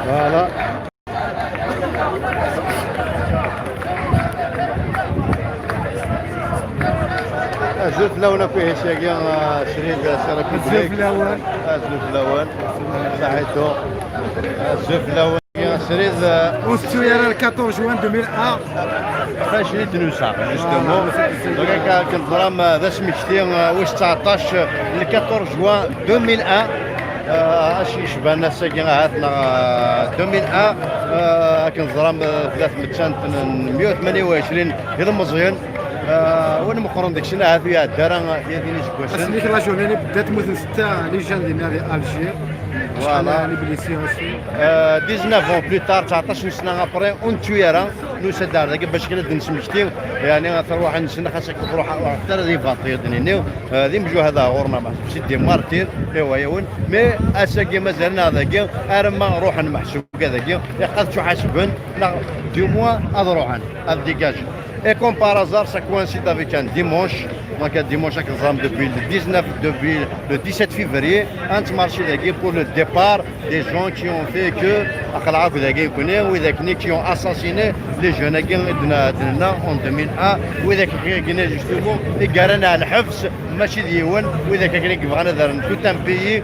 Voilà. أزول فلاون فيه شاكي شريك سي أزول فلاون. أزول فلاون صحيتو أزول فلاون شريد وستو يرى 14 جوان 2001. فاش نوسع justement. Donc كنظرام ذا سمكتي واش 19 ل 14 جوان 2001، اش يشبه الناس كي هاتنا 2001، كنظرام 328 المزيان وين مقرن داكشي نعرف فيها الدار فيها ديني سكواسن. اسميك la journée اللي بدات موت ستة les jeunes ديال Alger. Voilà. Les blessés aussi. 19 ans plus tard، 19 سنة après، اون تويرا نوسا دار داك باش كنا نسمكتي، يعني تروح نسنا خاصك تروح حتى ذي فاطي دنينيو ذي مجو هذا غورنا ما سي des martyrs ايوا يون، mais اساكي مازالنا هذاك ارما روح محسوب كذاك يقد تحاسبن لا du moins اضروحا dégage. Et comme par hasard, ça coïncide avec un dimanche. Donc un dimanche depuis le 19, depuis le 17 février, un marché pour le départ des gens qui ont fait que qui ont assassiné les jeunes en 2001، وإذا كان justement قارنا الحبس ماشي ديوان، وإذا كان بغانا دار tout un pays،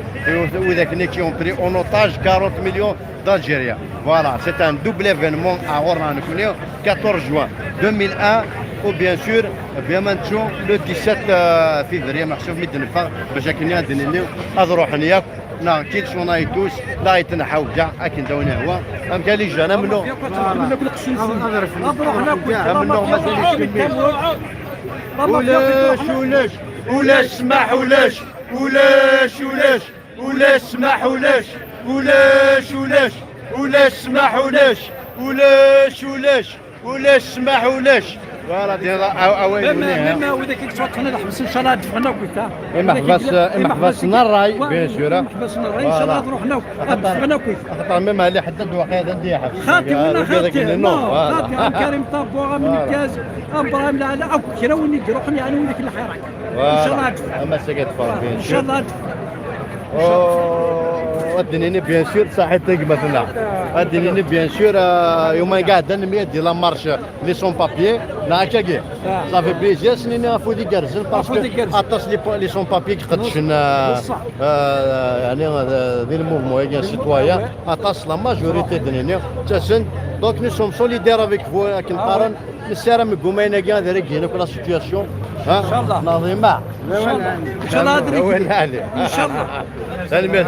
وإذا كان qui ont pris en otage 40 millions d'Algériens. Voilà, c'est un double événement à Oran 14 juin 2001 ou bien sûr bien maintenant le 17 février. محسوب ميد نفا باش كني عندنا هذا روح نياك نا كيل شونا tous لا يتنحاو كاع اكن داوني هو ام كان les jeunes منو منو مازال يكمل. ولاش ولاش ولاش سمح ولاش ولاش ولاش ولاش سمح ولاش ولاش ولاش ولاش سمح ولاش ولاش ولاش ولاش سمح ولاش. Voilà ديال اوين. même واذا كنت توقفنا الحبس ان شاء الله دفعنا كويتا. إما حبسنا الراي bien sûr. حبسنا الراي ان شاء الله تروحنا دفعنا كويت. خاطر même اللي حدد وقع هذا ندي حبس. خاطي ولا خاطي non خاطي ام كريم طابو ام نكاز ام ابراهيم العلا او كرا وين يروحون يعني وليك الحراك ان شاء الله تدفع. اما سكت bien. ان شاء الله تدفع. ودنيني bien sûr صحيتك مثلا ادنيني bien sûr يوم قاعد نمية ديال la marche les sans-papiers لا هكاكي ça fait plaisir سنيني افودي كارزن parce que اطاس les sans-papiers قدشن يعني ذي ال mouvement يعني citoyen اطاس la majorité دنيني تاسن. Donc nous sommes solidaires avec vous. كنقارن نسيرا من قومينا كاع ذا هنا la situation. ها ان شاء الله. نظيمه. ان شاء الله ان شاء الله هذا وين علي ان شاء الله. سلمي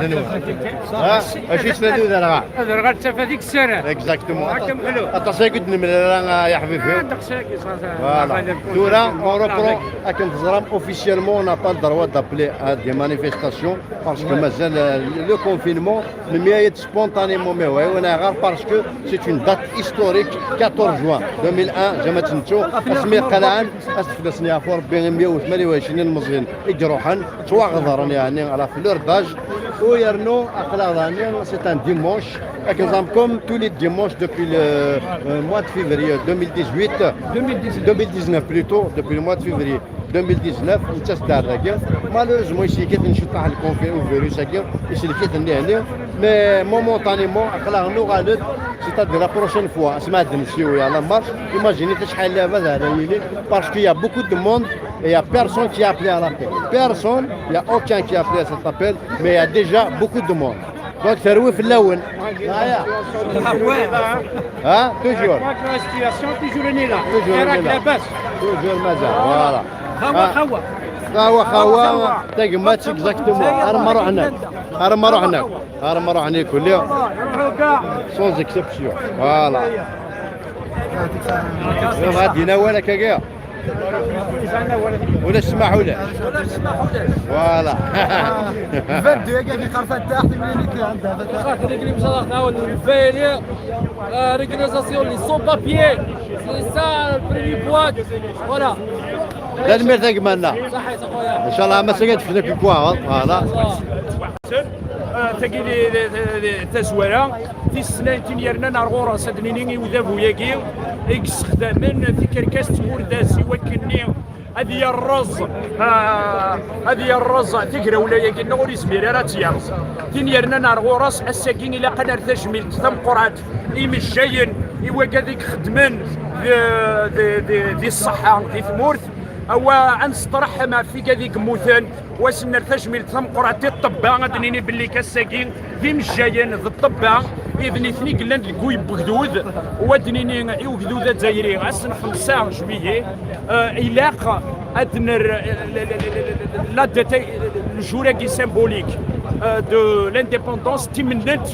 ها اش سنادو ذا؟ هذا غير هذيك السنه. Exactement. هكا محلو. اتصل قد من يا حبيبي. Voilà. Toura, on reprend à Zram. Officiellement, on n'a pas le droit d'appeler à des manifestations parce que مازال le confinement, mais spontanément, mais ouais, on a parce que c'est une date historique, 14 juin 2001، جامعة نتو اسمي قلعان استفدسني افور بين 128 مزيان يجروحا تواغضر يعني على fleur d'âge ويرنو اقلا. C'est un dimanche comme tous les dimanches depuis le mois de février 2018، 2019 plutôt، depuis le mois de février 2019 انت دار malheureusement ici كي نشوف طاح ال virus هكا يسلكيت هنا، mais momentanément اقلا نو غالط، c'est-à-dire la prochaine fois سمعت نسيو يا la marche، imaginez شحال هذا يلي parce qu'il y a beaucoup de monde et il n'y a personne qui a appelé à l'appel. Personne, il n'y a aucun qui a appelé à cet appel, mais il y a déjà beaucoup de monde. Donc تروي في الاول هيا ها toujours. La situation toujours on est là. Toujours on est là. لاباس. Toujours مازال voilà. خوا خوا. خوا خوا تاك exactement. ارما روحنا ارما روحنا ارما روحنا كل يوم sans exception. Voilà غادي ولا كاكا ولا سمحوا له. Voilà. 22 كاع كيقرا تحت من اللي عندها. La régularisation, les sans-papiers, c'est ça le premier point. Voilà. لا المير تاك مالنا. صحيح اخويا. ان شاء الله ما سقيت في ذاك الكوا voilà. تاكي تزوارا في السنة يرنا نار سدنيني وذابو ياكي يستخدمن في كركاس تمورداس وكني. هذه الرز هذه الرز تقرا ولا يقلنا ور يزمير راه تيرز تين يرنا نار غورس الساكين الى قنار تجميل تم قرات إمجاين إوا كذيك خدمن دي دي دي الصحة دي ثمورث أو أنسترحم في كذيك موثن واسن تجميل تم قرات الطبا غادنيني باللي كاساكين ذي مجاين ذي الطبا إذن اثني قلنا الكوي بغدود ودنيني وغدود الجزائري غاسن 5 juillet إلاق أدنر la date le jour qui symbolique de l'indépendance تيمنت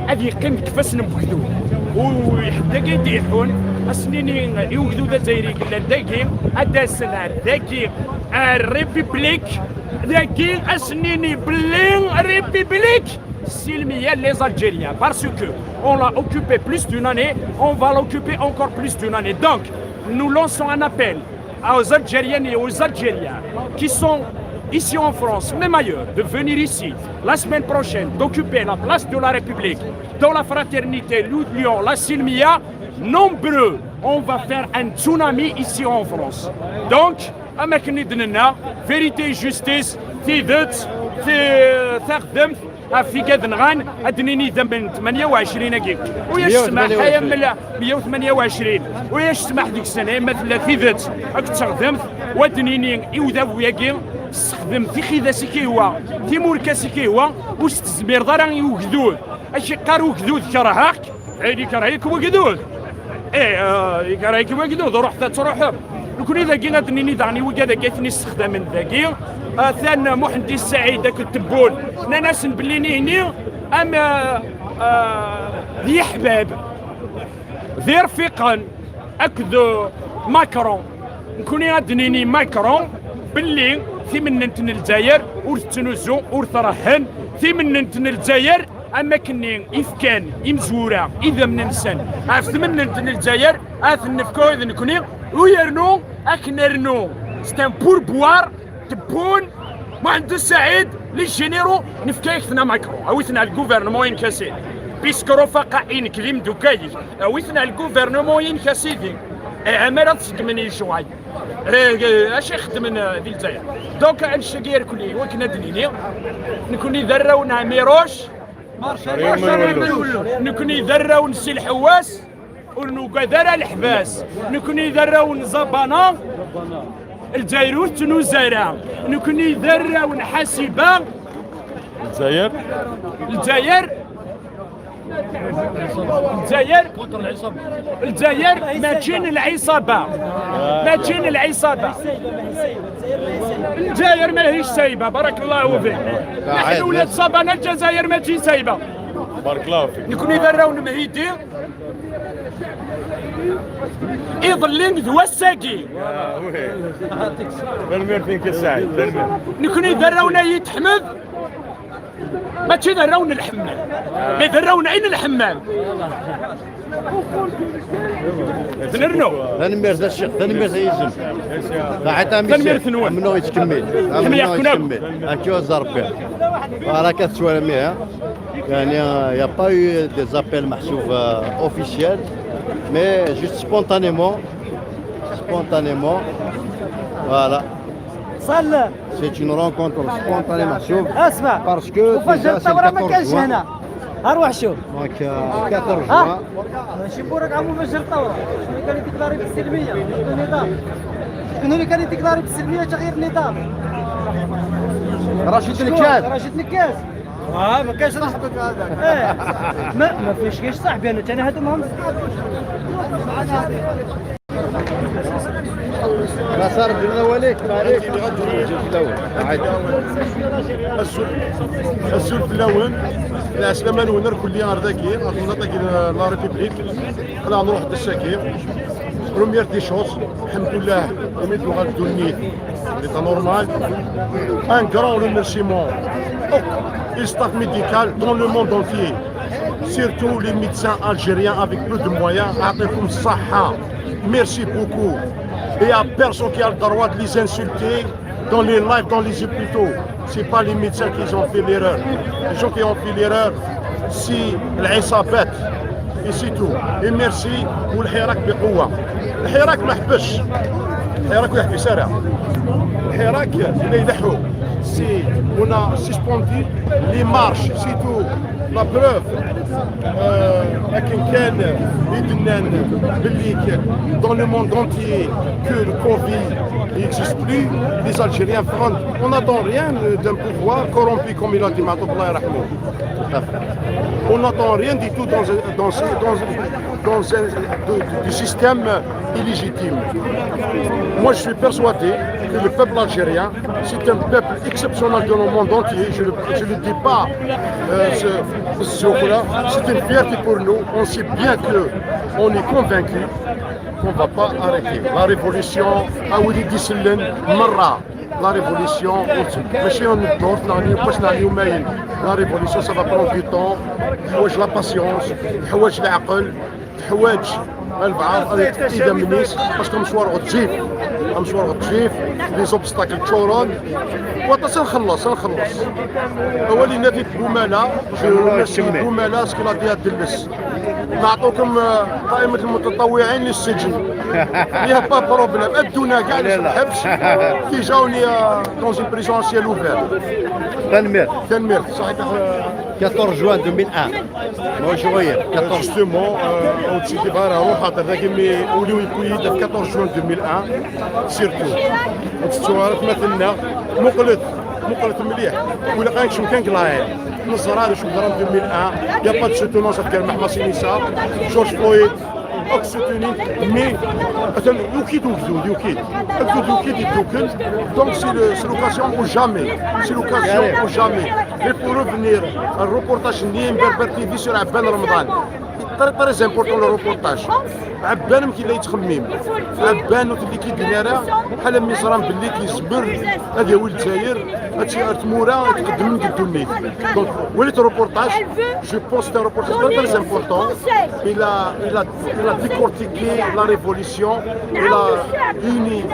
هذه يقيم كفاس نبغدود وحتى كيديحون اسنيني يوغدود الجزائري قلنا داكي اداسن داكي ال république داكي اسنيني بلي république سلمية les Algériens parce que on l'a occupé plus d'une année, on va l'occuper encore plus d'une année. Donc, nous lançons un appel aux Algériennes et aux Algériens qui sont ici en France, même ailleurs, de venir ici la semaine prochaine, d'occuper la place de la République dans la fraternité, l'Union, la سلمية, nombreux, on va faire un tsunami ici en France. Donc, أما دننا vérité justice تيدت تخدم في كاد نغان ادنيني ذنب 28 كي وياش سمح حيا 128 وياش سمح ديك السنه مثلا تيدت اك تخدمت ودنيني يوذا وياكي استخدم في خيدا كي هو في موركاسي كي هو وش تزمير دارا يوكذود اش قار وكذود كرهاك عيني كرهيك وكذود ايه كرهيك وكذود روح تروح نكون اذا كي دنيني دعني وكذا كيتني استخدام ذاكي ثان محمد السعيد داك التبون ناس بليني هني ام ذي حباب ذي رفيقا اكد ماكرون نكوني غادنيني ماكرون باللي ثمننتن الجزائر ور تنوزو ور ترهن ثمننتن الجزائر اما كني افكان امزورا اذا من نسان عرف ثمننتن الجزائر اث نفكو اذا نكوني ويرنو اكنرنو c'est un pourboire تبون محمد السعيد les généraux نفكايك ماكرون اويثنا ال gouvernement ينكاسي puisque رفقاء كليم دوكاي اويثنا ال gouvernement ينكاسيدي امارة تسقمني شوي اش يخدم في الجزائر. donc الشقير كلي وكنا دنيني نكوني ذراون عميروش نكوني ذراون سي الحواس ونوكا الحباس نكوني ذراون زبانا الجزائر تنوزارا نكوني ذراون حاسبه الجزائر الجزائر الجزائر الجزائر ماشين العصابة ماشين العصابة الجزائر ماهيش سايبة بارك الله فيك. نحن ولاد صبانا الجزائر ماشي سايبة. بارك الله فيك. نكون يذراون مهيدي يظلين ذو الساقي تنمير فيك السعيد تنمير. نكون يذراون يتحمد ماشي ذراون الحمام ما ذراون عين الحمام نرنو. تنمير ذا الشيخ تنمير ذا يزم حتى تنمير ثنوان. منو يتكمل منو يتكمل هاكي ربي راه كتسوالمي يعني y a pas eu des appels محسوب officiels mais juste spontanément spontanément voilà. صلى. C'est une rencontre spontanée محسوب اسمع parce que وفجر الثوره ما كانش هنا اروح شوف. donc 14 جوان. ماشي بورك عمو فجر الثوره شنو كان يديكلاري بالسلميه النظام شكون اللي كان يديكلاري بالسلميه تغيير النظام؟ رشيد الكاز. رشيد نكاز ما كانش صاحبك هذاك ايه ما فيش كاش صاحبي انا انا هادو ماهم. مسار الاوليك معليش عاد. السلف الاول العسلامة الونر كل غرداكي غنطاكي la République قلا نروح دساكي. première des choses الحمد لله اميد غادوني l'état normal. un grand remerciement au staff médical dans le monde entier, surtout les médecins algériens avec peu de moyens. يعطيكم الصحة merci beaucoup. Il n'y a personne qui a le droit de les insulter dans les lives, dans les hôpitaux. C'est pas les médecins qui ont fait l'erreur. Les gens qui ont fait l'erreur, c'est العصابات. Et c'est tout. Et merci. والحراك بقوة. الحراك ما حبش. الحراك يحكي شارع الحراك اللي يلحوا. Si on a suspendu les marches, c'est tout. La preuve, لكن كان يدنان باللي dans le monde entier que le Covid n'existe plus, les Algériens front. On n'attend rien d'un pouvoir corrompu, comme il a dit Matoub الله يرحمه. On n'attend rien du tout dans du système illégitime. Moi, je suis persuadé que le peuple algérien, c'est un peuple exceptionnel dans le monde entier. Je ne le dis pas ce là, c'est une fierté pour nous. On sait bien que on est convaincu qu'on ne va pas arrêter. La révolution, أولي سلن مرة. La révolution, ماشي ندور نعني باش نعني يومين. La révolution, ça va prendre du temps. تحواج la patience, تحواج العقل, تحواج البعض اذا منيس parce que مشوار غتجيف مشوار غتجيف les obstacles تشورون وطاس نخلص نخلص اولي نافي بومالا, je remercie بومالا ce qu'il a dit. دلس نعطوكم قائمة المتطوعين للسجن, y a pas problème, ادونا كاع الحبس, déjà on est dans une prison à ciel ouvert. تنمير. تنمير صحيح. 14 جوان 2001 ماهوش صغير 14. Justement, au-dessus de روح خاطر ذاك mais وليو يكون 14 جوان 2001 surtout وتستوى مثلنا مقلت مقلت مليح ولا كان شو كان كلاين نصر هذا شو 2001 y a pas de soutenance كان محمد سينيسا جورج فلويد اوك soutenu, mais مثلا يوكيد وكذود يوكيد وكذود يوكيد يتوكل. Donc c'est l'occasion ou jamais, c'est l'occasion ou jamais. Mais pour revenir ال reportage نيم بربر TV sur عبان رمضان, très très important le reportage. عبان ما لا يتخمم عبان وتلي كي دينارا بحال ميزران باللي كيزبر هذا هو الجزائر هادشي تمورا يتقدم من قدو. Donc وليت reportage, je pense, c'est un reportage très très important. Il a décortiqué la révolution, il a uni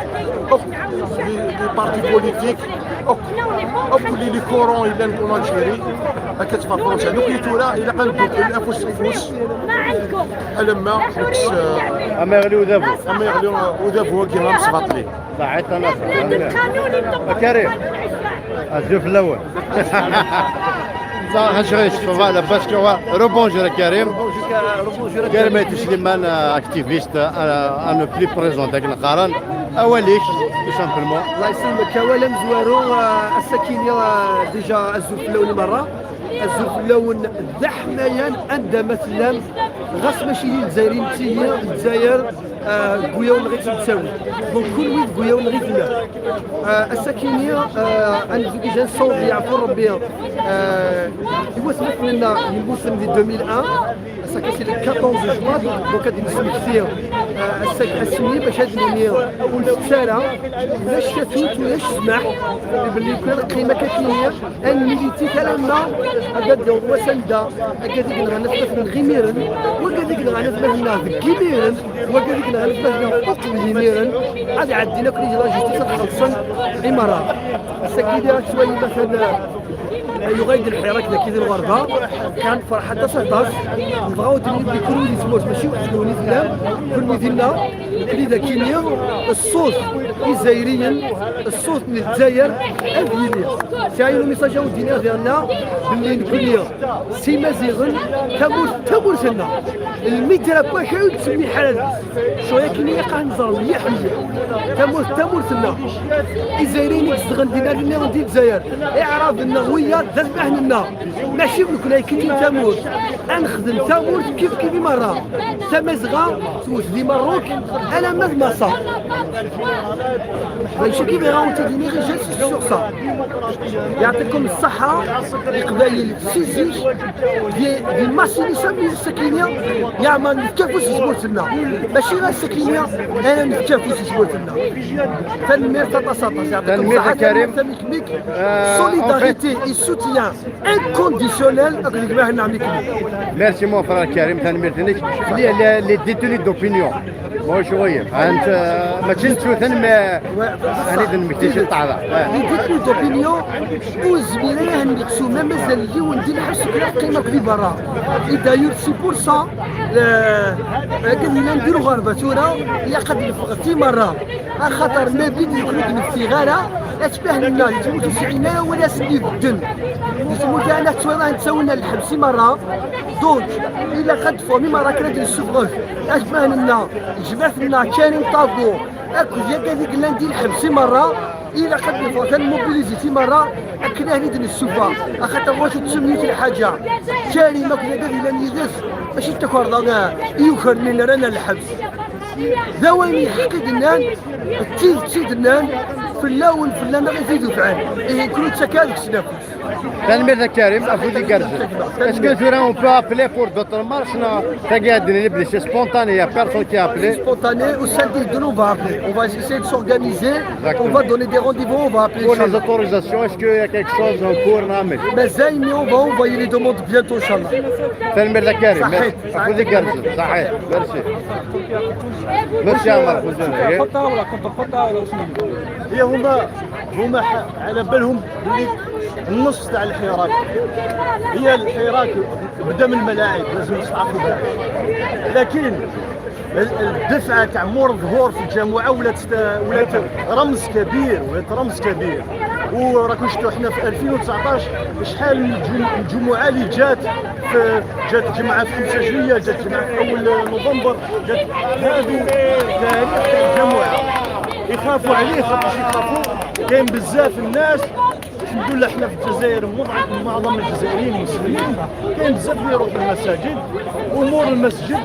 les partis politiques, hop, les courants اللي en Algérie هكا تفا فرنسا دوك يتورا الى قلبك الافوس فوس لما نكس. اما يغلي وذابو. اما يغلي وذابو كيما مصفط لي. صحيت انا كريم الزوف الاول صح شغل. Voilà, parce que rebonjour كريم. كريم سليمان, activiste à ne plus présenter القرن اوليك tout simplement. الله يسلمك. ولا مزوارو السكينة déjà الزوف الاول مره الزوف الاول ذحميا عند مثلا غاس ماشي الجزائريين تي الجزائر قويا غير تساوي donc كل وين قويا غير تلا السكينة عند déjà صوب يعفو ربي هو سمعت لنا الموسم ديال 2001 ça c'est le 14 juin, donc غادي نسمي كثير السمي باش هاد اليوم والفتاره ولاش تفوت ولاش سمح باللي كل قيمه كاينه ان ميليتي كلامنا هذا هو سندا هكذا غنثبت من غيميرن وكذلك غنثبت كيميرن وكذلك غنثبت فوق اليميرن غادي عدينا كل la justice تخلصن عمارة السكينة شويه مثلا يغيد الحراك ذاك الغربه كان فرحة تصدف نبغاو بكل ولي تموت ماشي واحد ولي لا كل ولي كل ذا كينيا الصوت الجزائريا الصوت من الجزائر اذيني سايلو message ودينا ديالنا باللي نكوني سي مازيغن تموت تموت لنا الميترا بواكا تسمي حالة شويه كينيا قاع نزر مليح مليح تموت تموت لنا الجزائريين يستغل دينا لنا دي الجزائر اعراض النغويه ذبح لنا ماشي كنا كي تموت نخدم تموت كيف كيف مره تمازغا تموت دي مروك انا ما مصر ماشي كيف غاو تديني غير j'insiste sur ça. يعطيكم الصحة القبايل سيزي دي دي ماسينيسا من السكينية يا ما نتكافوس زبورتنا ماشي غير السكينية انا نتكافوس زبورتنا تنمير تتصاطس يعطيكم تنمير الصحة كريم. ميك solidarité et soutien inconditionnel اكو جماعة نعم. Merci mon frère كريم تنميرتنيك les détenus d'opinion ماهوش صغير انت ماشي نتوثن ما انا نمكتيش الطعرة. les détenus d'opinion وزميلنا نقصو ما مازال اللي وندير الحبس كلا قيمه كبيره. Et d'ailleurs, c'est pour ça قلنا نديرو غربه. ثورا يا قد نفغ في مرة خاطر ما بين يكون نفسي غارة اشبه لنا يتموت سعينا ولا سندي الدم يتموت انا تسوى نتساونا الحبس مرة. donc الا قد فومي مرة كانت السفغ اشبه لنا جمعت لنا كاين طابو اكو يا هذيك لاندي الحبس مرة الى قد نفوت mobiliser في مرة اكنا هني السوفا خاطر واش تسميت الحاجة كاري ما كنا داري لان يدس ماشي تكورضا يوخر من رانا الحبس ذا وين يحقد النان التيل تسيد النان في اللون في اللون غير يزيدوا فعل إيه كل تسكالك سنافس. تنمير كريم افودي كارزل. Est-ce que tu on peut appeler pour d'autres marches? Non, c'est spontané, il n'y a personne qui a appelé. Spontané, au sein de nous, on va appeler. On va essayer de s'organiser, on va donner des rendez-vous, on va appeler. Pour les autorisations, est-ce qu'il y a quelque chose en cours? Non, mais. Mais on va envoyer les demandes bientôt, إن شاء الله. تنمير كريم افودي كارزل صحيح. Merci. Merci عمر. خطه ولا كنت خطه ولا شنو؟ هي هما على بالهم باللي النص تاع الحراك، هي الحراك بدا من الملاعب، لازم نستعرفوا بها، لكن الدفعة تاع مور ظهور في الجامعة ولات رمز كبير، ولات رمز كبير. وراكم شفتوا حنا في 2019 شحال من الجمعة اللي جات، في جات جمعه في 5 جويلية، جات جمعه في اول نوفمبر، جات هادو تاريخ تاع الجمعة يخافوا عليه، خاطرش يخافوا كاين بزاف الناس. الحمد لله حنا في الجزائر معظم الجزائريين مسلمين، كاين بزاف اللي يروحوا للمساجد، ومور المسجد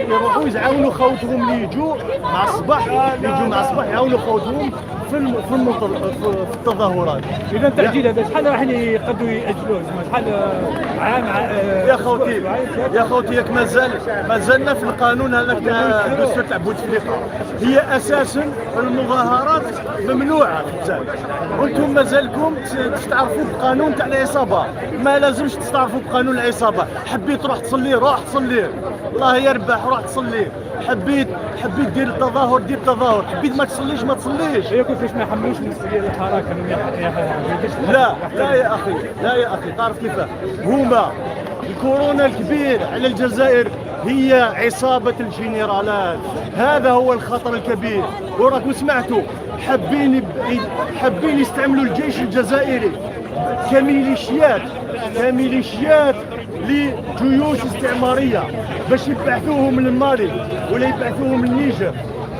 يروحوا يعاونوا خوتهم اللي يجوا مع الصباح، يجوا مع الصباح يعاونوا خوتهم في التظاهرات. اذا التاجيل هذا شحال راح يقدروا ياجلوه؟ شحال عام؟ يا خوتي يا خوتي، ياك مازال مازلنا في القانون هذاك تاع الدستور تاع بوتفليقه. هي اساسا المظاهرات ممنوعة في الجزائر، وانتم مازالكم تستعرفوا بقانون تاع العصابة. ما لازمش تستعرفوا بقانون العصابة. حبيت تروح تصلي روح تصلي، الله يربح، روح تصلي. حبيت دير التظاهر دير التظاهر، حبيت ما تصليش ما تصليش. هي كيفاش ما يحملوش المسؤولية للحركة؟ لا لا يا اخي، لا يا اخي، تعرف كيف هما الكورونا الكبير على الجزائر هي عصابة الجنرالات، هذا هو الخطر الكبير. وراكم سمعتوا حابين يستعملوا الجيش الجزائري كميليشيات لجيوش استعمارية باش يبعثوهم للمالي ولا يبعثوهم للنيجر،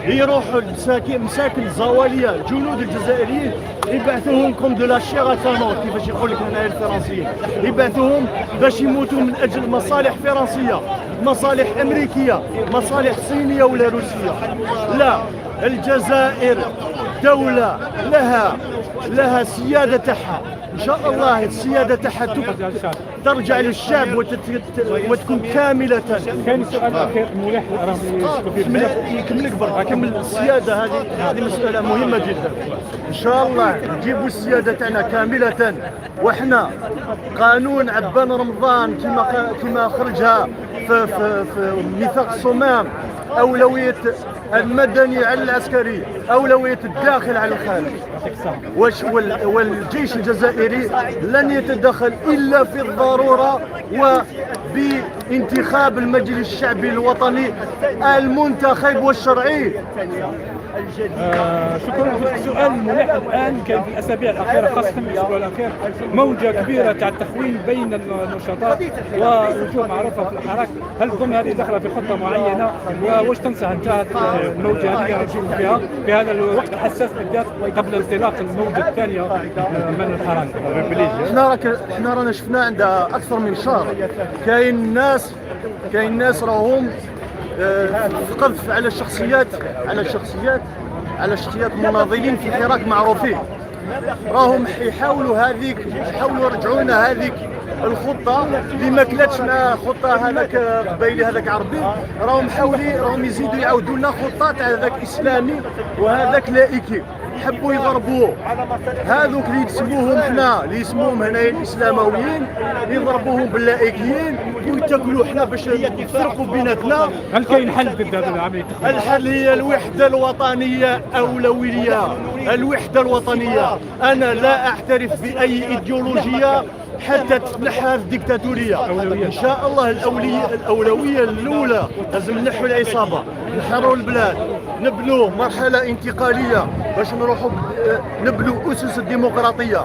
يروحوا المساكن مساكن الزواليه، الجنود الجزائريين يبعثوهم comme de la chair à canon، كيفاش يقول لك هنا الفرنسيين، يبعثوهم باش يموتوا من اجل مصالح فرنسيه، مصالح امريكية، مصالح صينية ولا روسيه. لا، الجزائر دولة لها سيادة تاعها، ان شاء الله السيادة تاعها ترجع للشعب وتكون كامله. كاين سؤال اخير ملح راهم يكملك برك، كمل. السيادة هذه مسالة مهمة جدا. ان شاء الله نجيبوا السيادة تاعنا كامله، وحنا قانون عبان رمضان كما خرجها في ميثاق الصومام، اولوية المدني على العسكري، اولوية الداخل على الخارج. والجيش الجزائري لن يتدخل الا في الضرورة وبانتخاب المجلس الشعبي الوطني المنتخب والشرعي. شكرا. سؤال ملح الان، كان في الاسابيع الاخيرة، خاصة في الاسبوع الاخير، موجه كبيرة تاع التخوين بين النشطاء ووجوه معروفة في الحراك، هل تظن هذه داخله في خطه معينة؟ واش تنصح انت الموجه هذه اللي نشوفوا فيها في هذا الوقت الحساس بالذات قبل انطلاق الموجه الثانية من الحراك؟ احنا رانا شفنا عندها اكثر من شهر كاين ناس راهم في قذف على الشخصيات مناضلين في حراك معروفين، راهم يحاولوا يرجعوا لنا هذيك الخطة اللي ما كلاتش مع خطه هذاك قبيلي هذاك عربي، راهم حاولين راهم يزيدوا يعاودوا لنا خطه تاع هذاك اسلامي وهذاك لائكي. حبوا يضربوا هذوك اللي يسموهم حنا اللي يسموهم هنايا الاسلامويين، يضربوهم باللائكيين ويتاكلوا حنا باش يفرقوا بيناتنا. هل كاين حل ضد هذا العملية؟ الحل هي الوحدة الوطنية، أولوية الوحدة الوطنية. أنا لا أعترف بأي إيديولوجية. حتى تتنحى الديكتاتوريه. ان شاء الله الاولوية الاولى لازم نحوا العصابه، نحرروا البلاد، نبنوا مرحلة انتقالية باش نروحوا نبنوا اسس الديمقراطية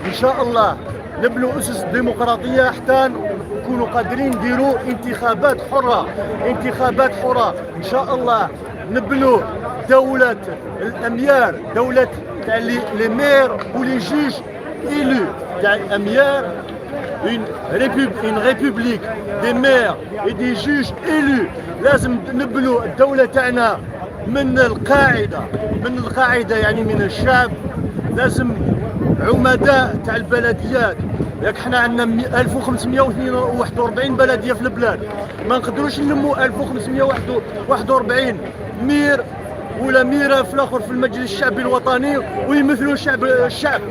ان شاء الله، نبنوا اسس الديمقراطية حتى نكونوا قادرين نديروا انتخابات حره، انتخابات حره ان شاء الله. نبنوا دولة الأميار، دولة تاع les maires و les juges élus، تاع الأميار، une république des maires et des juges élus. لازم نبنوا الدولة تاعنا من القاعدة، من القاعدة، يعني من الشعب. لازم عمداء تاع البلديات، ياك حنا عندنا 1541 بلديه في البلاد، ما نقدروش نلموا 1541 maire ولا ميرة في الاخر في المجلس الشعبي الوطني ويمثلوا الشعب.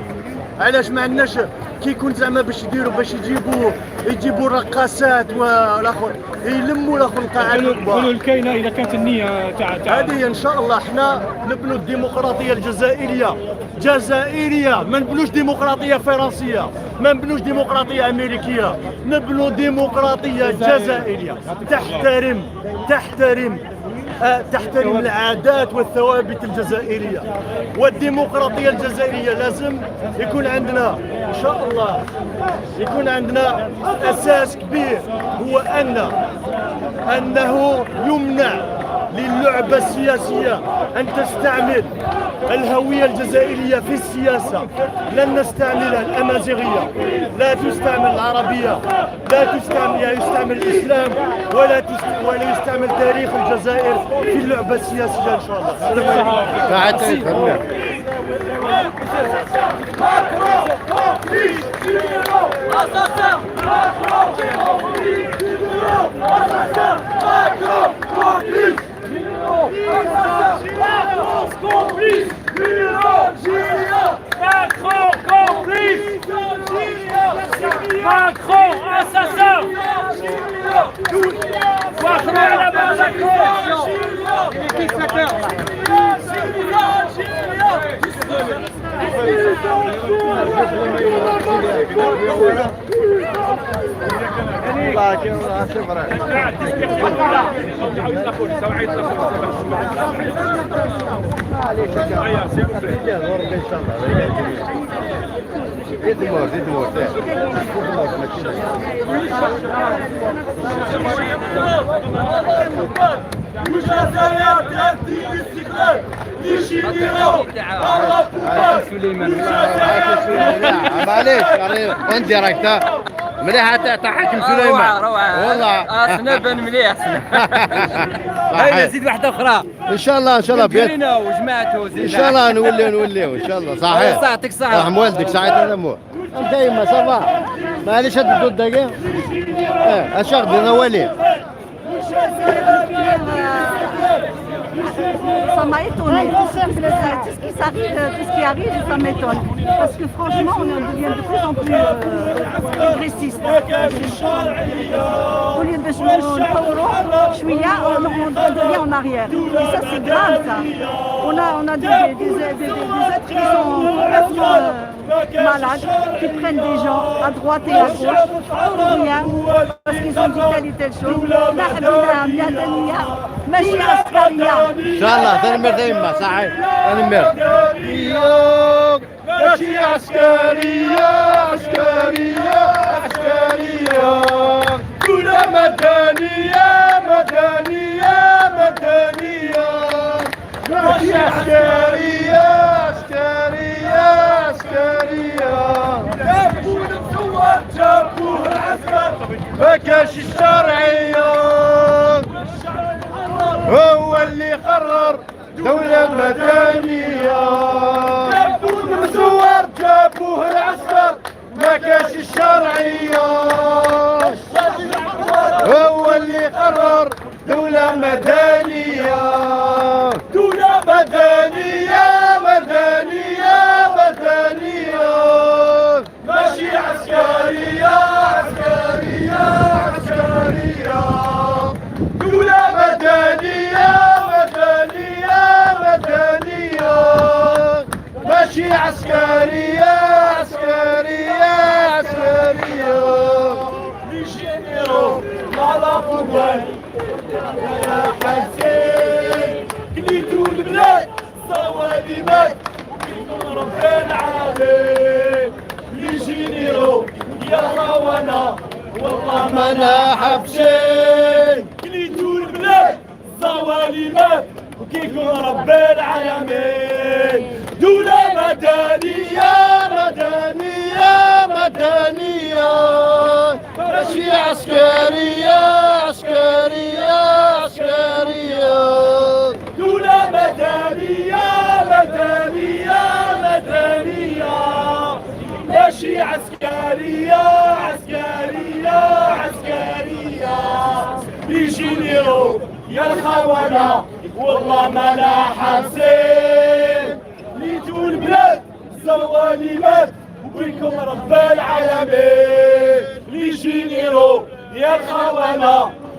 علاش ما عندناش كي يكون زعما باش يديروا باش يجيبوا الرقاصات والاخر يلموا الاخر القاعات الكبار. الحلول كاينه اذا كانت النية تاع هذه ان شاء الله احنا نبنوا الديمقراطية الجزائريه، جزائريه، ما نبنوش ديمقراطية فرنسيه، ما نبنوش ديمقراطية امريكيه، نبنوا ديمقراطية جزائرية تحترم العادات والثوابت الجزائرية. والديمقراطية الجزائرية لازم يكون عندنا ان شاء الله يكون عندنا اساس كبير، هو انه يمنع للعبة السياسية أن تستعمل الهوية الجزائرية في السياسة. لن نستعمل الأمازيغية، لا تستعمل العربية، لا تستعمل يستعمل الإسلام ولا يستعمل تاريخ الجزائر في اللعبة السياسية إن شاء الله. السلام عليكم. ساعتين. Assassin! Macron complice! Complice! Macron complice! Macron assassin! Macron à la Dictateur! زيد مور، زيد مور. الجزائر تأتي الاستقلال لجينيرو. سليمان، معليش en direct مليحة تاع حاكم سليمان. روعة روعة. والله سنبن مليح. هيا زيد واحدة أخرى. ان شاء الله، ان شاء الله بيت. كرينا وجماعته زيد. ان شاء الله نوليو ان شاء الله. صحيح. صحتك صحة. رحم والدك، سعيد انا انت يما ça va؟ معليش هاد الدقيقة اه اش غادي نولي. Ça m'a étonnée. Tout ce qui s'arrive, tout ce qui arrive, ça m'étonne. Parce que franchement, on devient de plus en plus progressiste. Au lieu de نطوروا شوية, on devient en arrière. Et ça, c'est grave, ça. On a des êtres qui sont complètement malades, qui prennent des gens à droite et à gauche pour rien, parce qu'ils ont dit telle et telle chose. نحن مدنية ماشي عسكرية. ان شاء الله تنمر يما، صحيح تنمر. ماشي عسكرية، عسكرية، عسكرية، دولة مدنية، مدنية، مدنية، ماشي عسكرية، عسكرية، عسكرية. جابوه المزور، جابوه العسكر، ما كاش الشرعية، هو اللي قرر دولة مدنية. جابوه المزور، جابوه العسكر، ما كاش الشرعية، هو اللي قرر دولة مدنية، دولة مدنية، مدنية، مدنية، ماشي عسكرية، عسكرية، عسكرية، دولة مدنية، مدنية، مدنية، ماشي عسكرية، عسكرية، عسكرية. حسين كليتو البلاد صوالي مات وكلكم رب العالمين les généraux يا خوانا والله ما انا حبسين. كليتو البلاد زوالي مات وكيكم رب العالمين. دولة مدنية مدنية مدنية ماشي عسكرية عسكرية عسكرية. دولة مدنية مدنية مدنية ماشي عسكرية عسكرية عسكرية. les généraux يا الخونة والله ما لا حابسين. ليتو البلاد زوالي مات وبكم رب العالمين. les généraux يا الخونة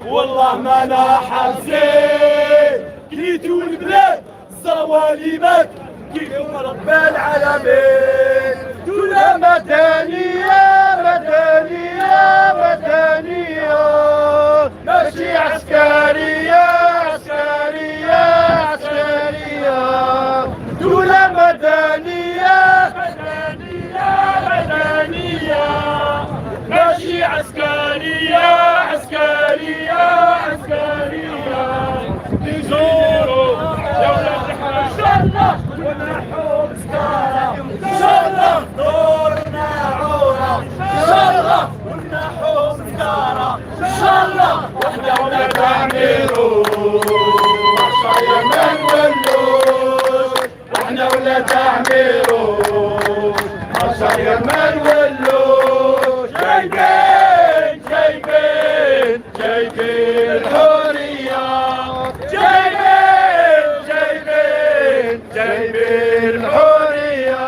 والله ما لا حابسين. كليتو البلاد زوالي مات كيكم رب العالمين. دولة مدنية مدنية مدنية ماشي عسكرية عسكرية عسكرية. دولة مدنية مدنية مدنية ماشي عسكرية عسكرية عسكرية. les généraux يا ولاد الحرام ان شاء الله ونحو مسكارة ان شاء الله دورنا عورة ان شاء الله ونحو مسكارة ان شاء الله وحنا ولاد عميروش ما نولوش وحنا ولاد عميروش عشايا ما نولوش. جايبين جايبين جايبين الحرية جايبين جايبين جايبين الحرية.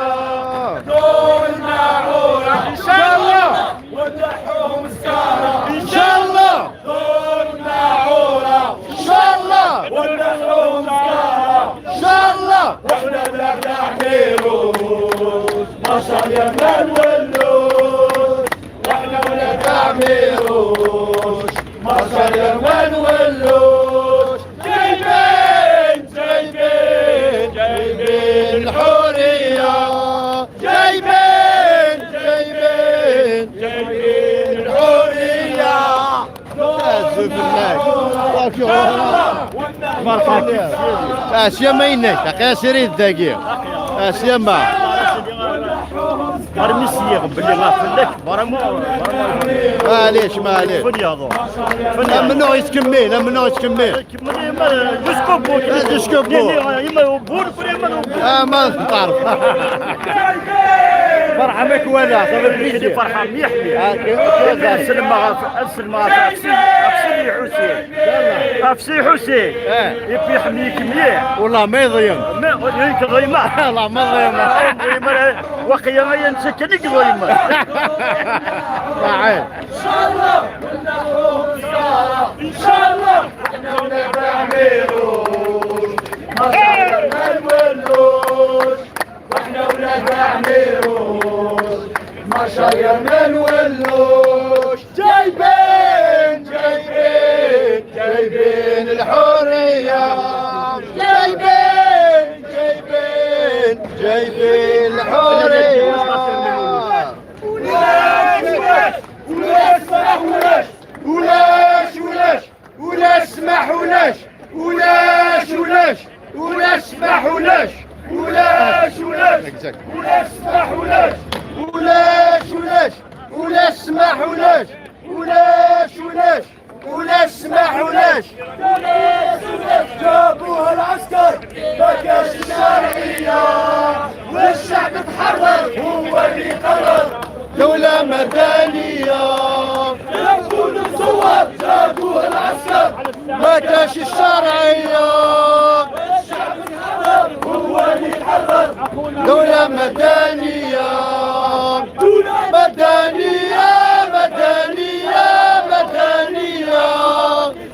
دولنا عورة إن شاء الله ونحوهم مسكارة إن شاء الله دولنا عورة إن شاء الله ونحوهم مسكارة إن شاء الله واحنا ولاد عميروش ما شاء الله ما نولوش. واحنا ولاد عميروش ما شاء الله ما نولوش. جايبين جايبين جايبين الحرية جايبين جايبين جايبين الحرية. مرحبا اسيا ما ينك اسيري الدقيق اسيا ما ارميسيغ باللي غافلك vraiment. معليش معليش ممنوع يتكمل ممنوع يتكمل jusqu'au bout. jusqu'au bout. يما بور يما ما تعرف فرحة ماك ولا صافي فرحة مليح مليح. السلم السلم افسي حسين افسي حسين يبي يحميك مليح. والله ما يضيم ما يضيم. والله ما يضيم. وقيا ينسكن يضيم. صحيح. ان شاء الله ونحوهم سارة ان شاء الله احنا ولاد عميروش ما ما نولوش. واحنا ولاد عميروش ما شاير ما نولوش. جايبين جايبين جايبين الحرية جايبين جايبين جايبين الحرية. ولاش ولاش ولاش ولاش ولاش ولاش سمح ولاش ولاش ولاش ولاش سمح ولاش ولاش ولاش ولاش سمح ولاش ولاش ولاش ولاش سمح ولاش ولاش ولاش ولاش سمح ولاش ولاش ولاش. جابوها العسكر ما كاش الشرعية والشعب تحرر هو اللي قرر. دولة مدنية يكون مزور جابوها العسكر ما كاش الشرعية والشعب تحرر هو اللي تحرر. دولة مدنية دولة مدنية مدنية مدنية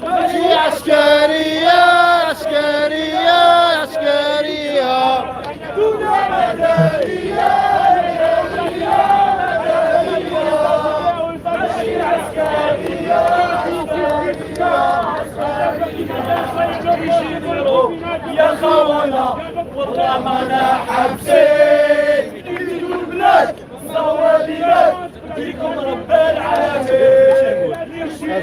ماشي عسكرية عسكرية عسكرية. دولة مدنية مدنية مدنية ماشي عسكرية عسكرية عسكرية. généraux يا خونة والله ما انا حابسين يجوا البلاد صواليات فيكم رب العالمين.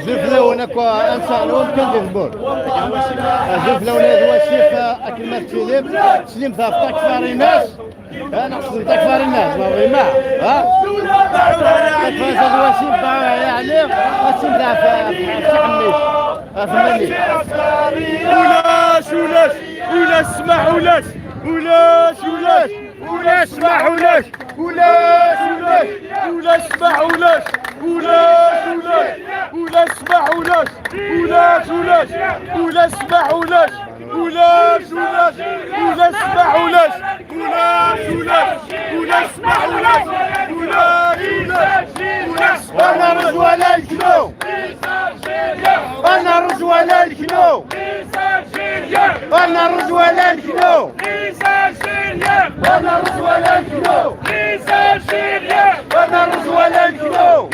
زفلون اكوا انسان كان ديغبور زفلون هذا الشيخ اكل تسليم سليم ثاف تكفاريناس انا خصني تكفاريناس ما ما ها هذا الشيخ يعني سليم ثاف حميش فهمني. ولاش ولاش ولاش سمح ولاش ولاش ولاش ولاش سمح ولاش ولاش ولاش ولاش سمح ولاش ولاش ولاش ولاش سمح ولاش ولاش ولاش ولاش سمح ولاش ولاش ولاش ولاش سمح ولاش ولاش ولاش ولاش سمح ولاش ولاش ولاش ولاش سمح. انا رز ولا الكلو انا رز ولا الكلو انا رز ولا الكلو انا رز ولا الكلو انا رز ولا الكلو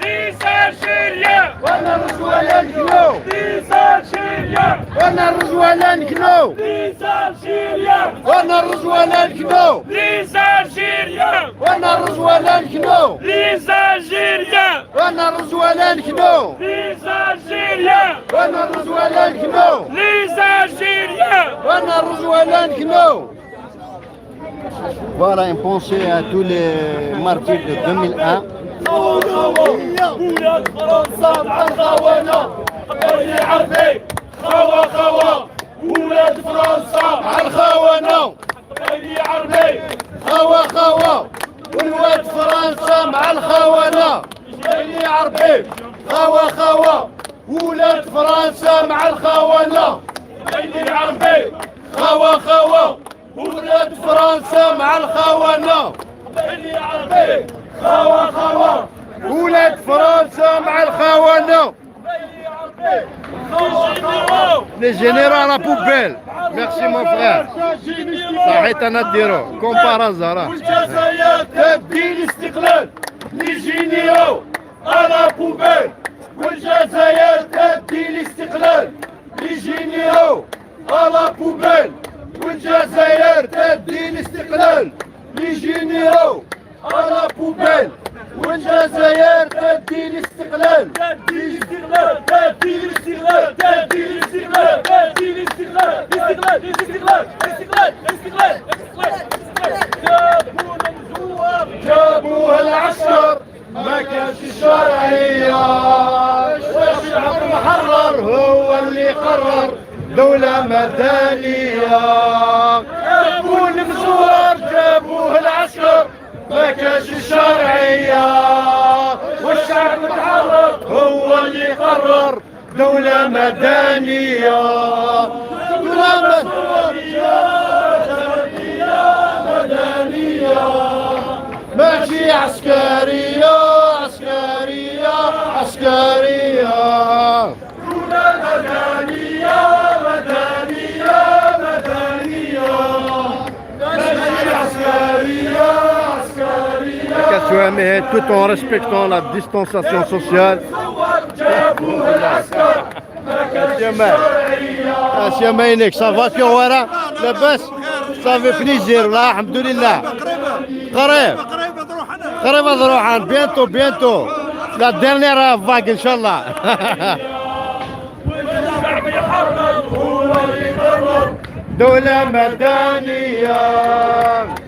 انا رز ولا الكلو انا رز ولا الكلو انا رز ولا الكلو انا رز ولا الكلو انا رز ولا الكلو انا رز ولا الكلو انا رز ولا الكلو. Voilà, une pensée à tous les martyrs de 2001. ولاد فرنسا مع الخونة قبايلي عربي خوا خوا ولاد فرنسا مع الخونة قبايلي عربي خوا خوا والواد فرنسا مع الخونة قبايلي عربي خوا خوا ولاد فرنسا مع الخونة قبايلي عربي خوا خوا ولاد فرنسا مع الخونة قبايلي عربي خوا خوا ولاد فرنسا مع الخونة. Les généraux à la poubelle. Merci mon frère. صحيت انا ديرو comme par hasard. والجزائر تدي الاستقلال les généraux à la poubelle والجزائر تدي الاستقلال les généraux à la poubelle والجزائر تدي الاستقلال les généraux à la poubelle والجزائر تدي الاستقلال تدي الاستقلال تدي الاستقلال تدي الاستقلال تدي الاستقلال الاستقلال الاستقلال الاستقلال الاستقلال الاستقلال. جابونا مزور جابوها العسكر ما كانش الشرعية الشعب المحرر هو اللي قرر دولة مدنية. جابوه المزور جابوه العسكر ما كانش الشرعية والشعب المحرر هو اللي قرر دولة مدنية. دولة مدنية ماشي عسكرية عسكرية عسكرية. دولة مدنية مدنية مدنية ماشي عسكرية عسكرية. Tout en respectant la distanciation sociale. جابوه العسكر يا ماينك ça va كي ورا لاباس ça fait plaisir لا الحمد لله قريب قريب نروح bientôt bientôt la dernière vague ان شاء الله. والشعب يحرر هو اللي قرر دولة مدنية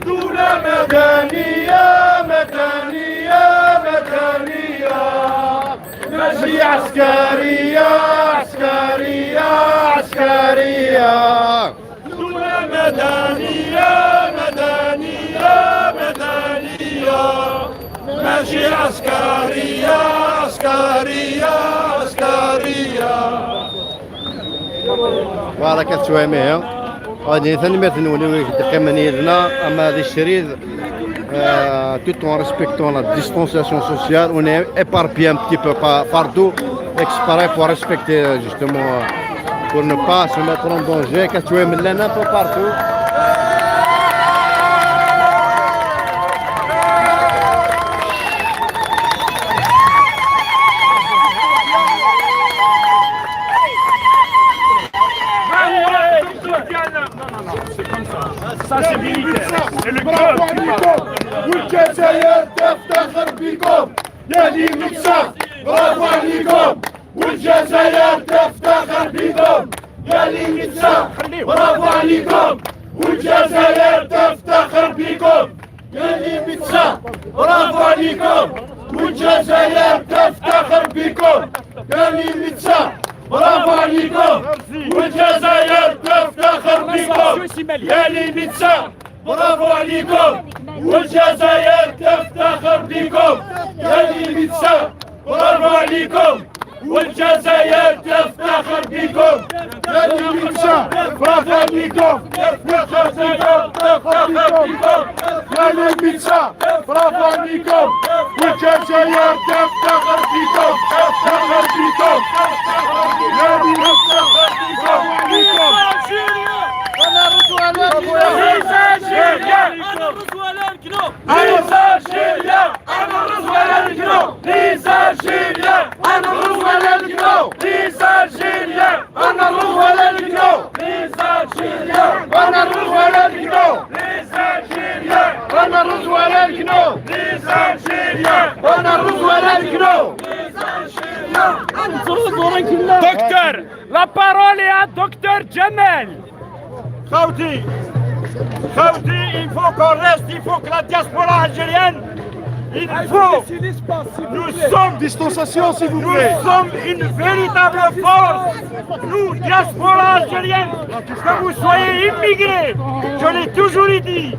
دولة مدنية مدنية مدنية ماشي عسكرية عسكرية عسكرية. دولة مدنية مدنية مدنية ماشي عسكرية عسكرية عسكرية. بارك سوامي غادي ثاني نوليو دقيقة اما هذه الشريد tout en respectant la distanciation sociale, on est éparpillé un petit peu partout, exprès pour respecter justement, pour ne pas se mettre en danger. Qu'est-ce que tu un peu partout. بكم. يا les médecins، bravo عليكم والجزائر تفتخر بكم. يا les médecins، bravo عليكم والجزائر تفتخر بكم. يا les médecins، bravo عليكم والجزائر تفتخر بكم. يا les médecins، bravo عليكم والجزائر تفتخر بكم. يا les médecins، bravo عليكم والجزائر تفتخر بكم. يا les médecins، bravo عليكم والجزائر تفتخر بكم. يا les médecins، bravo عليكم والجزائر تفتخر بكم. يا les médecins، bravo عليكم والجزائر تفتخر بكم، تفتخر بكم. يا les médecins، bravo عليكم. Les Algériens، Les Algériens، Les Algériens، Les Algériens، Les Algériens، Les Algériens، Les Algériens، Les Algériens. Docteur, la parole est à docteur Jamel. خاوتي خاوتي، il faut qu'on reste, il faut que la diaspora algérienne, il faut, nous sommes, Distanciation, s'il vous nous plaît. Sommes une véritable force, nous, diaspora algérienne, que vous soyez immigrés, je l'ai toujours dit,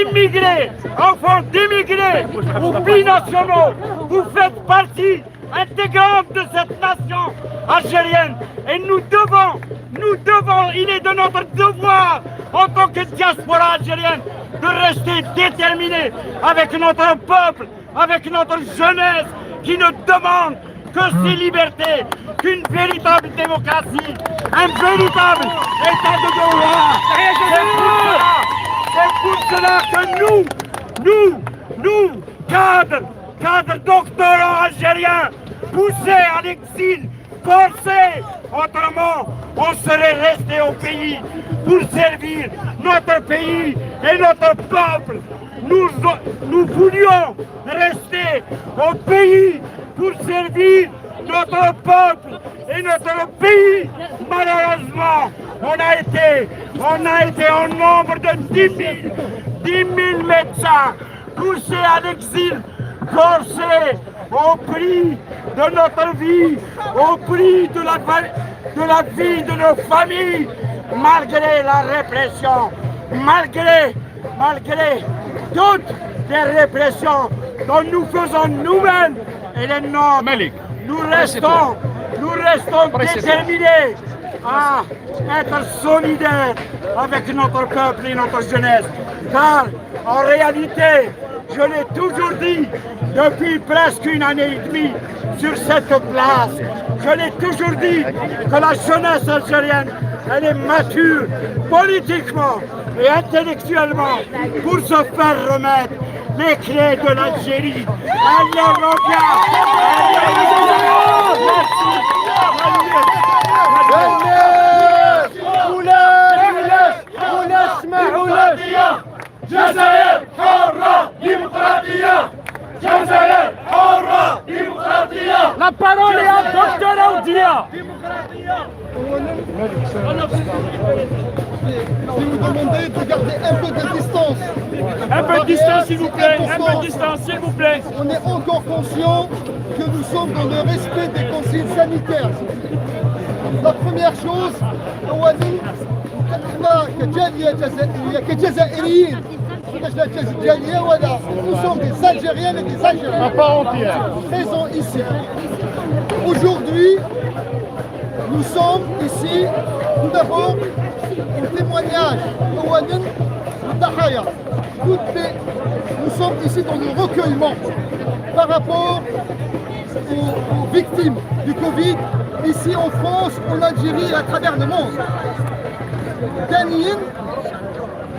immigrés, enfants d'immigrés ou binationaux, vous faites partie intégrante de cette nation algérienne et nous devons, il est de notre devoir en tant que diaspora algérienne de rester déterminés avec notre peuple, avec notre jeunesse qui ne demande que ses libertés, qu'une véritable démocratie, un véritable état de droit. C'est pour cela que nous, nous, nous, cadres, cadres doctorants algériens, poussés à l'exil, forcés, autrement, on serait resté au pays pour servir notre pays et notre peuple. Nous, nous voulions rester au pays pour servir notre peuple et notre pays. Malheureusement, on a été en nombre de 10 000, 10 000 médecins poussés à l'exil, forcés au prix de notre vie, au prix de la vie de nos familles, malgré la répression, malgré toutes les répressions dont nous faisons nous-mêmes et les nôtres. Nous restons déterminés à être solidaires avec notre peuple et notre jeunesse. Car en réalité, je l'ai toujours dit depuis presque une année et demie sur cette place, je l'ai toujours dit que la jeunesse algérienne, elle est mature politiquement et intellectuellement pour se faire remettre les clés de l'Algérie. Elle leur revient. Merci. ولاش ولاش ولاش اسمع ولاش. جزائر حرة ديمقراطية، جزائر حرة ديمقراطية. La parole est à docteur Aoudia. Je vais vous demander de garder un peu de distance. Un peu de distance, s'il vous plaît. Un peu Important. De distance, s'il vous plaît. On est encore conscient que nous sommes dans le respect des consignes sanitaires. La première chose, أولا احنا كجالية جزائرية كجزائريين مش لا جالية ولا، nous sommes des Algériennes et des Algériens À part entière. Présents ici. Aujourd'hui, nous sommes ici tout d'abord au témoignage أولا الضحايا. Nous sommes ici dans le recueillement par rapport aux victimes du Covid ici en France, en Algérie et à travers le monde. ثانيا،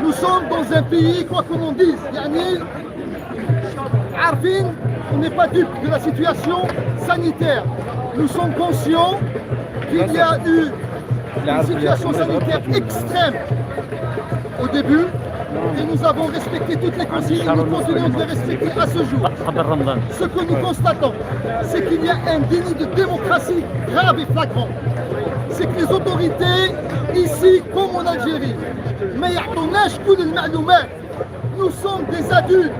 nous sommes dans un pays, quoi que l'on dise, يعني عارفين، on n'est pas dupe de la situation sanitaire. Nous sommes conscients qu'il y a eu une situation sanitaire extrême au début. Et nous avons respecté toutes les consignes et nous continuons de les respecter à ce jour. Ce que nous constatons, c'est qu'il y a un déni de démocratie grave et flagrant. C'est que les autorités, ici comme en Algérie, ما يعطوناش كل المعلومات. Nous sommes des adultes,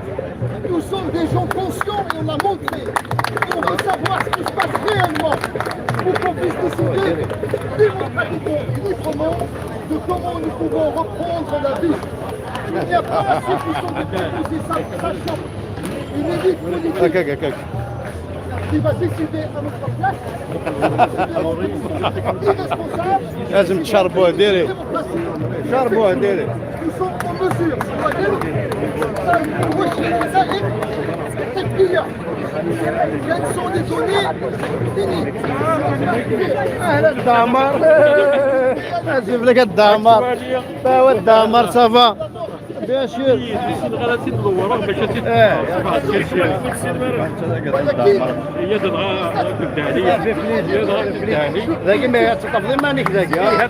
nous sommes des gens conscients et on l'a montré. Et on veut savoir ce qui se passe réellement pour qu'on puisse décider démocratiquement et librement de comment nous pouvons reprendre la vie. Il n'y a pas ceux qui sont déposés, sachant une élite politique هكاك هكاك qui va décider à notre place. Irresponsable. لازم تشربوه ديري شربوه ديري. Nous sommes en mesure, on va dire, الطبية. Quelles sont les données cliniques? اهلا الدمار نجيب لك الدمار هو الدمار ça va, bien sûr. غادي تدور باش ايه هي تبغى تبدا عليا. ذاكي ما تقفل مانيك ذاكي يا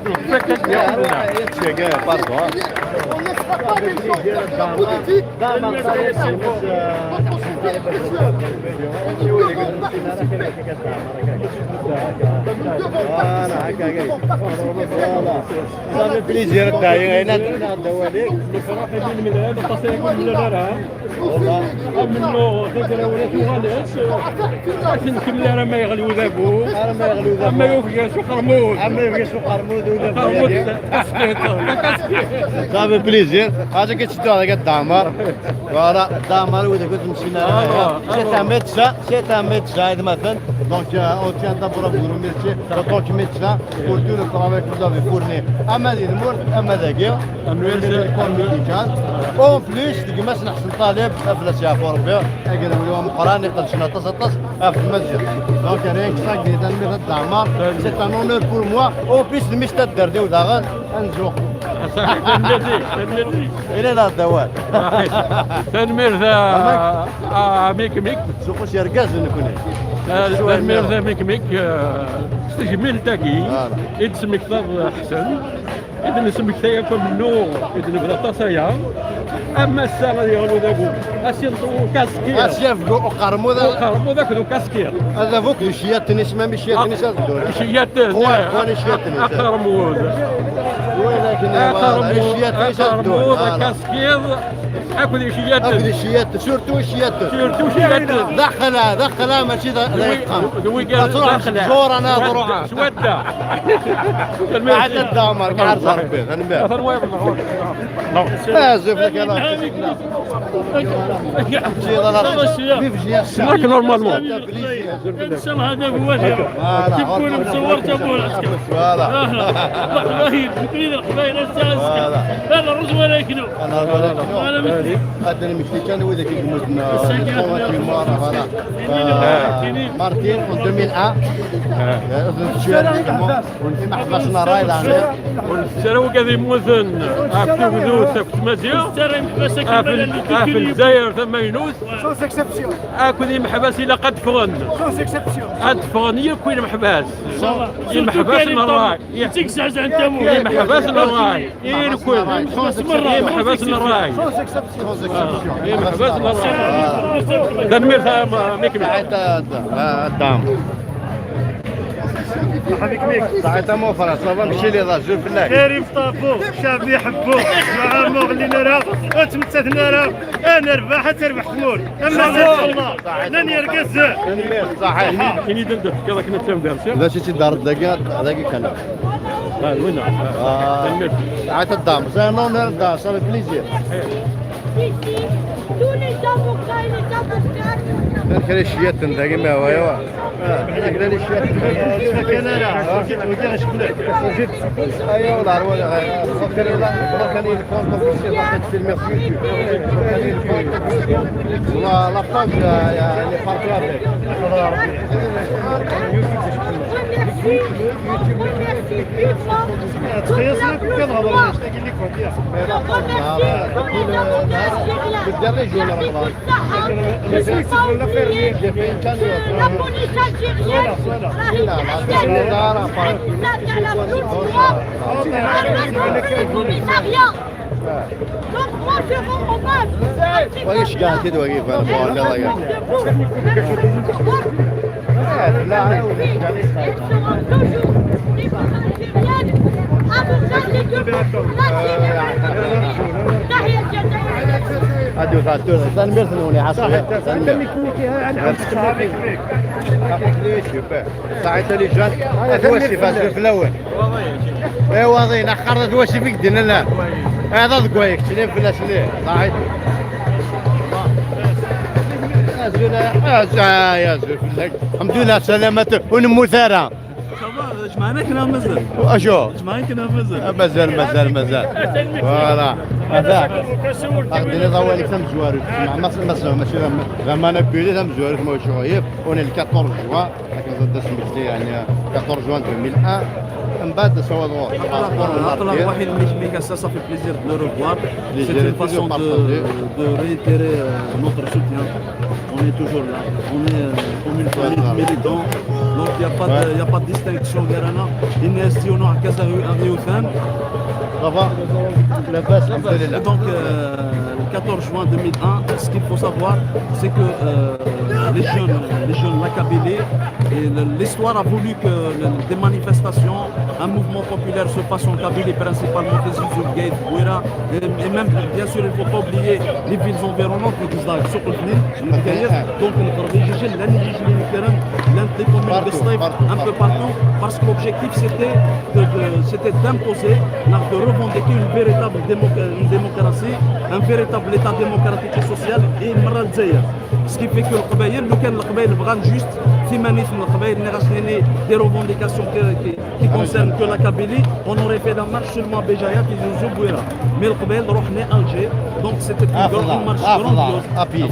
pardon. On ne laissera pas des gens faire de la politique. Notre société est précieuse. Et nous devons participer. Nous devons participer. Nous devons participer pleinement. Ça fait plaisir الداعي هنا. من هذا يكون لا منو ذكر ولا تغالس نكمل راه ما يغلو ذابو اما يوفق سوق قرمود. اما يوفق سوق قرمود. قرمود. Ça fait plaisir هذا كتشدو هذاك الدعمر voilà الدعمر واذا كنت مشينا c'est un médecin, c'est un médecin مثلا. Donc on tient d'abord à vous remercier en tant que médecin pour tout le travail que vous avez fourni اما ذي المور اما ذاكي corps médical. En plus ديك ما نحسن طالب افلاس يعفو ربي اقدر اليوم قران يقدر شنا طس طس في المسجد. Donc rien que ça ديال الدعمر, c'est un honneur pour moi. En plus المشتا دردي وداغن انزوق الى لا الدوال. تنمير ميك ميك. سوقوش يرقاز نكون. تنمير ميك ميك استجميل تاكي يتسمك حسن إذا نسمك تايا منو إذا نبدا تصايا اما الساعه ديالو ذاكو اسي كاسكير. اسي فكو قرمود. قرمود كدو كاسكير. هذا فوق شيات تنس ما شيات تنس. شيات. شيات. قرمود. ولكن شيات تنس. قرمود كاسكير اكل شيات. اكل شيات, surtout شيات. surtout شيات. دخلها دخلها ماشي لا يقام تروح زور انا تروح. سوده. عاد الدمر كاع ربي انا ازف لك انا. سماك normalement. ان هذا هو تكون مصور تبو العسكر. voilà. القبايل تريد القبايل هذا الرز ولا يكلو. انا هذا المشكل كان هو ذاك المدن مارتين 2001 محبسنا راي. سراو كذا موزن اكتو ساكت مازيغ في الجزائر ثم ينوس sans exception. اكل محبس الى قد فغن sans exception. قد فغن يكون محبس محبس الراي. محبس الراي يكون محبس الراي محبس الراي تنمير ميك. الدعم صحيت mon frère, ça va مشي لي رجل في الله. كريم طابو الشعب يحبوه مع مغلي نرى وتمتث نرى انا ربح تربح خمول اما الله لن يركز. صحيح. كاين يدندن كذا كنا تم. لا شي دار دقيقة دقيقة كان وين عاد الدعم c'est un honneur, ça fait plaisir. Tous les avocats et les avocates. كان شيات داكي ما هو ايوا كان شيات ايوا ولا ولا كان ال compte officiel باقي تفيلمي في يوتيوب كان ال compte officiel la page les partout avec. Remercie vivement toute la tous les avocats algériens. La police algérienne راهي تاع la commissariat. Donc moi je rends hommage à ces وإيش femmes-là. قاعد تدوي كيف أنا Elles بقول sont الله debout, même si elles sont mortes, لا elles seront toujours libres algériennes à vous garder debout pour l'Algérie. تحيا الجزائر. اديو ثاتور تنمير ثنوني عصري تنمير صحيت لي جان توسي فاس في الاول ايوا ضينا خرج توسي فيك دينا لا هذا ضكوايك شنو فلا شنو صحيت يا زول الحمد لله سلامة ونمو ثارة. جمعنا كنا مازال. اشو جمعنا كنا مازال. مازال مازال مازال، voilà. هذاك غادي ضوالك تم زوارو ما ما ماشي زعما انا بيلي تم زوارو ما شغيف on est 14 جوان، لكن ضد سميتي يعني 14 جوان 2001، من بعد سوا واحد ميك ça ça fait plaisir de le revoir. C'est une façon de réitérer notre soutien. On est toujours là. On est comme une famille de militants. Donc il n'y a pas de, y a pas de distinction ڨارنا. الناس ديالنا كذا غيوثان. Ça va؟ لاباس الحمد لله. Donc le 14 juin 2001, ce qu'il faut savoir, c'est que les jeunes, la Kabylie, et l'histoire a voulu que des manifestations, un mouvement populaire se passe en Kabylie, principalement Tizi Ouzou, Bgayet, Bouira, et même, bien sûr, il ne faut pas oublier les villes environnantes, les Souk El Bgayet, donc les communes de Sétif, un peu partout, parce que l'objectif c'était d'imposer, de revendiquer une véritable une démocratie, un véritable état démocratique et social et مرة الجزائر. Ce qui fait que القبائل لو كان القبائل بغان juste ثمانية من القبائل اللي des revendications qui concernent que la Kabylie, on aurait fait la marche seulement à Béjaïa, Tizi Ouzou, Bouira. Mais القبائل رحنا Alger, donc c'était une grande marche grandiose.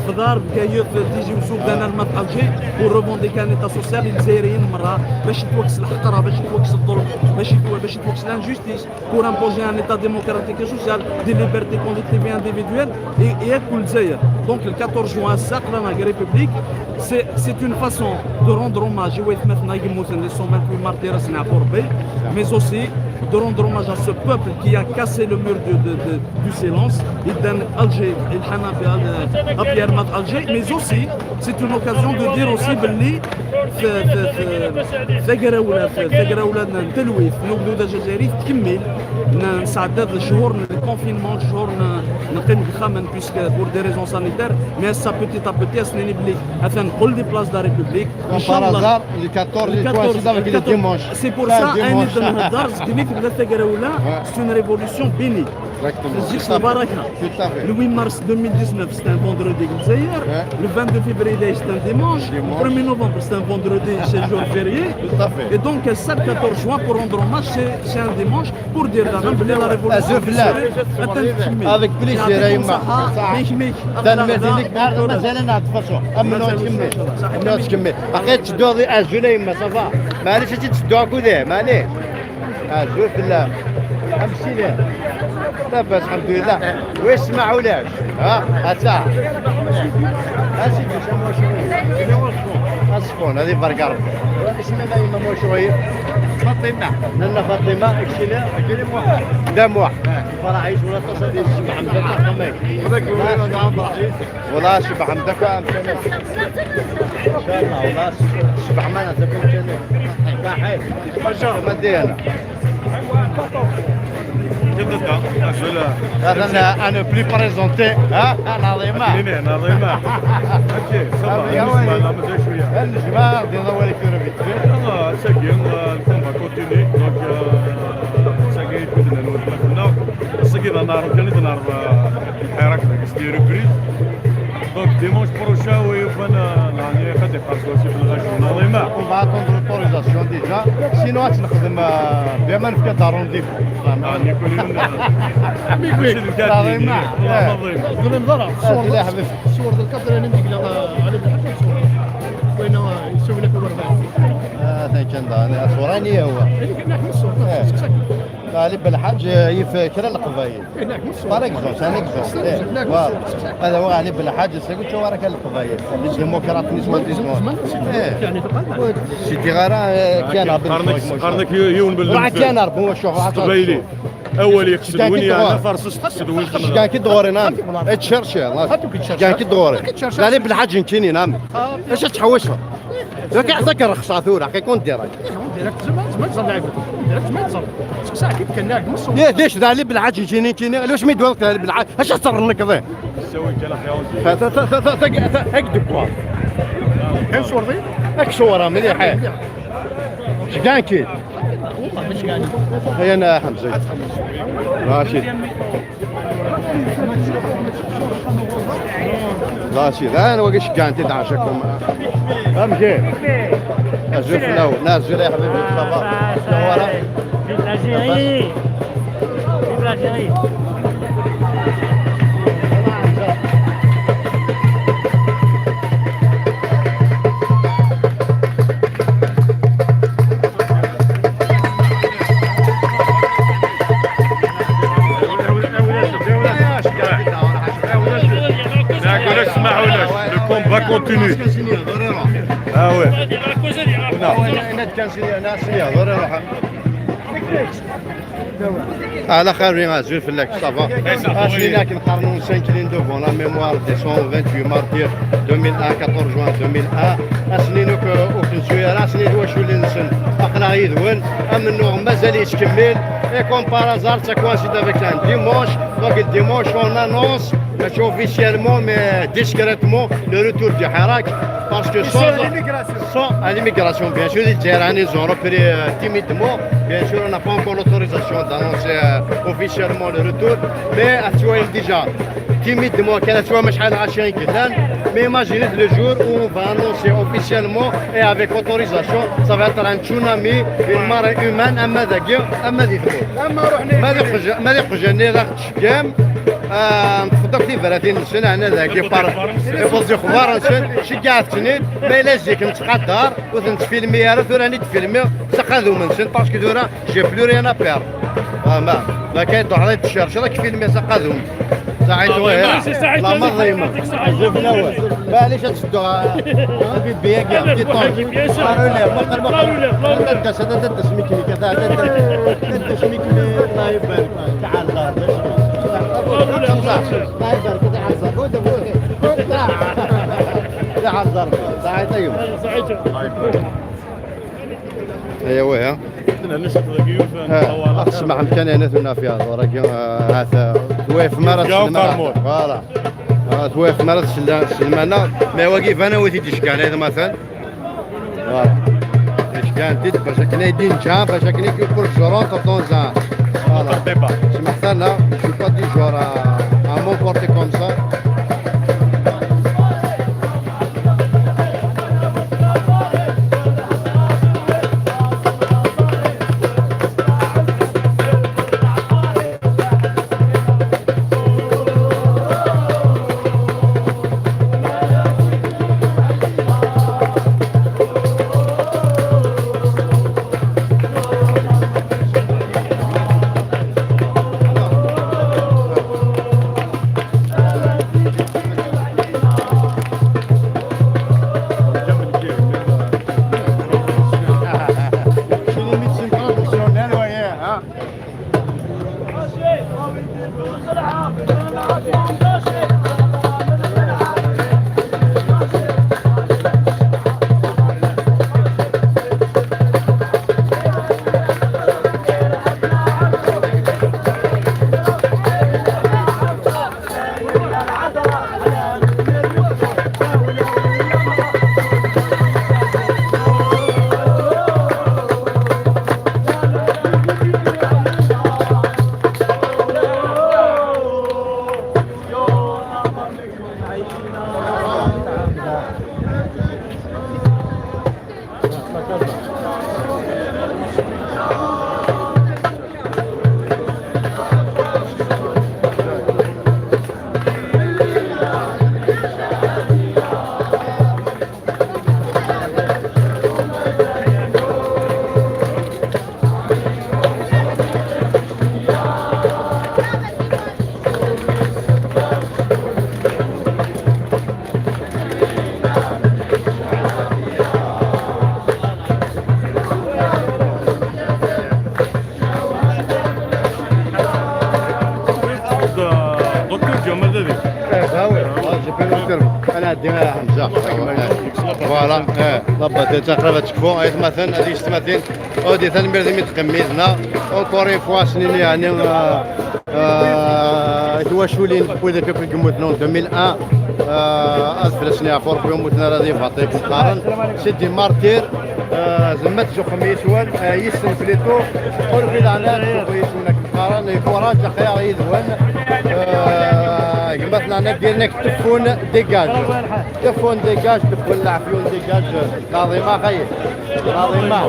خضار بكايف تيزي وزو بدانا المات Alger pour revendiquer un état social الجزائريين مرة باش يتوكس الحقرة، باش يتوكس الظلم، باش يتوكس l'injustice, pour imposer un état démocratique et social, des libertés collectives et individuelles et كل الجزائر. Donc le 14 juin الساق la République, c'est une façon de rendre hommage les 128 martyrs, mais aussi de rendre hommage à ce peuple qui a cassé le mur du silence, Alger, à Pierre Alger, mais aussi c'est une occasion de dire aussi باللي ثقرة ثقرة نتلويث نقدو الجزائري تكمل نسعداد الشهور ال confinement شهور نقيم خامن puisque pour des raisons sanitaires, mais ça petit à petit سنيني بلي مثلا نقول des places de la République. ان شاء الله le 14 avec le dimanche. C'est pour ça انا نهضر زكني في بلا ثقرة ولا c'est une révolution bénie. Le 8 mars 2019, c'est un vendredi Le 22 février, c'est un dimanche. Le 1er novembre, c'est un vendredi, c'est jour férié. Et donc, 7 14 juin, pour rendre hommage, c'est un dimanche, pour dire la la révolution. Avec plaisir, يما. مازال نتفرجوا اما تكمل تكمل بقيت تشدوا ازول يما، ça va؟ معليش تشدوا كذا معليش ازول في الله امشي ليه لاباس الحمد لله ويسمع ولاش ها هتا اسيدي شمو السخون هذه برك ربي. اسمها يما موشوي فاطمه لاله فاطمه اكشينا كريم واحد دام واحد فرعيش ولا تصدي الشبع حمدك والله شبع حمدك ان شاء الله والله شبع ما تكون ما دينا هذا انا plus présenté ها نظيمه. نظيمه، OK، ça va. الجماعه دي ضوالي كثير. ساكي ال combat continue, donc ساكي كنا نورنا ساكي نهار كان نهار الحراك ديك reprise, donc dimanche prochain ويوفانا يعني غادي يخلصوا في الغاش نظيمه. On va attendre l'autorisation déjà. Sinon, نخدم بلا ما نفكر تا rendez-vous. يعني كل يوم نظيمه. الصور الصور ديال الكادر انا نديك على بالحق الصور وين يسوي لك الورده. هذا كان صوراني هو. علي بالحاج يفكر القبايل par exemple, c'est un exemple. هذا هو علي بالحاج قلت وراك القبايل الديمقراط نسمة سيدي غارة كان قرنك يون بال كان هو شوف قبايلي. اول يقصد وين يعني فرص تقصد وين؟ كان كي دغوري نعم تشرشي، كان كي دغوري لا بالحاج نكيني نعم. اش تحوشها لك؟ عطاك الرخصه ثورة كيكون direct. direct زعما زعما تزال direct ما تزال ساعه كيف كان ليه ليش ذا لي بالحاج يجيني كيني علاش ما يدوالك ذا بالحاج؟ اش تصر كذا؟ سوي كلا خيال. هكذا كوا. كان صور ذي. هاك صورة مليحة شكان كي والله مش قاعد. هيا انا حمزة راشد راشد انا وقش كان تدعشكم امشي ازول في الاول نازل يا حبيبي ça va. Vive l'Algérie! Vive l'Algérie! Le combat continue. Ah ouais. على خير غازول في لك ça va. سينا كنقارنوا s'incline devant la mémoire des 128 martyrs 2001، 14 جوان 2001. اسنين وكنسويرا سنين واش ولي نسن اقلا يدون امنو مازال يتكمل. Et comme par hasard, ça coïncide avec un dimanche. Donc le dimanche, on annonce, ماشي officiellement, mais discrètement, le retour du Hirak. Parce que sans à l'immigration, bien sûr, les Algériens, ils ont repris timidement. Bien sûr, on n'a pas encore l'autorisation d'annoncer officiellement le retour. Mais actuellement déjà, timidement, كان توا مش حال 20 كلان. Mais imaginez le jour où on va annoncer officiellement et avec autorisation, ça va être un tsunami, une marée humaine, اما ذاك اما ذي ثمور. اما روحنا ما يخرج ما يخرج راح تشكام نتفضل في 30 سنه انا ذاك بار يفوز خبار شجعت تنيد ما الا زيك نتقدر وتنتفيلمي راه ثوراني تفيلمي سقادو من سن parce que ثورا j'ai plus rien à perdre. ما ما كاين طحنا تشرش راك فيلمي سقادو ساعيتو لا مظيمه معليش تسدوها في بيا كاع كي طون تدس تدس ميكني كذا تدس ميكني. الله يبارك تعال الله يبارك تعال تعال تعال. ايوا ها اسمع مكان انا ثنا فيها وراه هذا تويف مرة voilà تويف مرة سلمانة ما واقف انا وثي تشكان هذا مثلا voilà تشكان تيت باش كنا يدين جا باش كنا pour je rentre dans un voilà سمحت انا je suis pas du genre à m'emporter comme ça. دي حمزه. Voilà, la تقريبا تكفو ايت مثلا هذه 30 اودي ثاني ميرد ميتقميزنا encore une fois سنين يعني تواشولين بوذا كيف كموتنا 2001 ألف سنة فور بيوم راه فاطيك قارن c'est des martyrs. زمت جو خميس وان يسن فليتو قول في العنان يسونك قارن courage خيار يذوان مثلا انا ديالنا تبون dégage، تبون dégage، تبون العفيون dégage. نظيمه خير نظيمه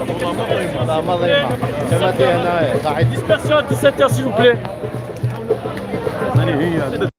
لا مظيمه كما دي هنا صحيح. Dispersion à 17h s'il vous plaît. هي